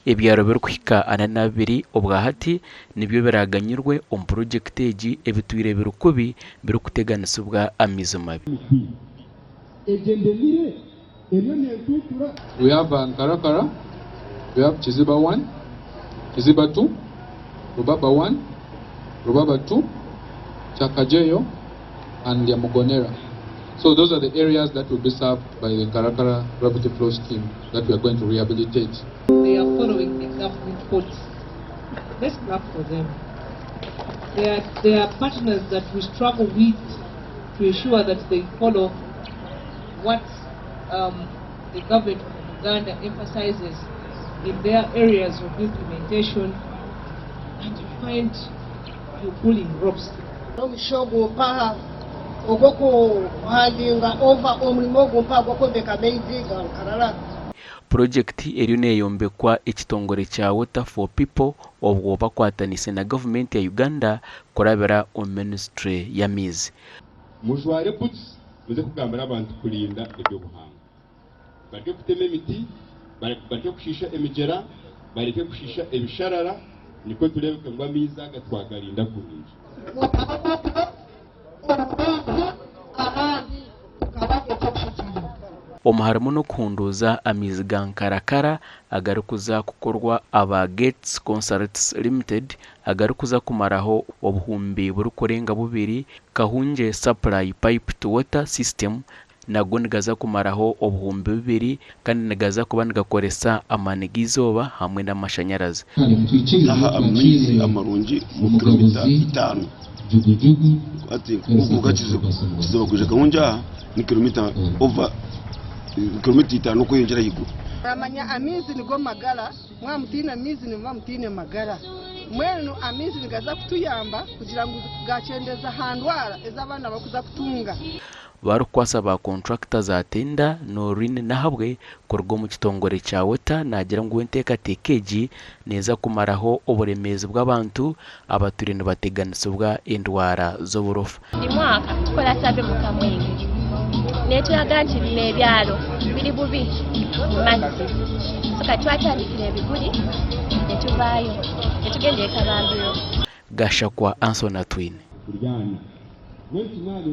Ebyaro birikuhika 42 obwahati nibyo biraganyirwe omu purogyekiti egi ebitwire biri kubi birikuteganisibwa amaizi mabi. We have Nkarakara, we have Kiziba one, Kiziba two, Rubaba one, Rubaba two, Kyakajeyo and Lyamugonera. So those are the areas that will be served by the Nkarakara gravity flow scheme that we are going to rehabilitate. They are following the government policy. Let's clap for them. They are partners that we struggle with to ensure that they follow what the government of Uganda emphasizes in their areas of implementation, and you find you pulling ropes. N'omugisha ogu mpaha ogw'okuhandinga ova omurimo ogu mpaha gw'okwombeka amaizi ga Nkarara. Purogyekiti eriyo neeyombekwa ekitongore kya Water for People obwo bakwataniise na gavumenti ya Uganda kurabira omu minisiture y'amaizi. Mujware boots muze kugambira abantu kurinda eby'obuhangwa. Bareke kutema emiti, bareke kushiisha emigyera, bareke kushiisha ebisharara nikwo tureebeke ngu amaizi aga twagarinda kurungi. Omu harimu n'okuhunduuza amaizi ga Nkarakara agarikuza kukorwa aba Gates Consults Limited agarikuza kumaraho obuhumbi burikurenga bubiri, Kahungye Supply Piped Water System nago nigaza kumaraho obuhumbi bubiri kandi nigaza kuba nigakoresa amaani g'eizooba hamwe n'amashanyarazi. Taha amaizi amarungi mu kilomita itaano. Hati kuruga Kiziba kwija Kahungye aha ni kilomita over kilomita itaano okweyongyera ahaiguru. Muramanya amaizi nigo magara, mwaba mutaine maizi nimuba mutaine magara. Mbwenu amaizi nigaza kutuyamba kugira ngu gakyendeza aha ndwara ezi abaana barikuza kutunga. Barikukwasa ba kontrakita za tenda, Noreen Nahabwe kuruga omu kitongore kya Water naagira ngu enteekateeka egi neeza kumaraho oburemeezi bw'abantu abatwire nibateganisibwa endwara z'oburofa. Buri mwaka tukora survey mu Kamwenge neturaga nti bino ebyaro biri bubi mu mazzi so kati twatandikira ebiguri netuvaayo netugenda e Kabambiro. Gashakwa Anson Atwine. Kuryana. Mbwenu timwaba.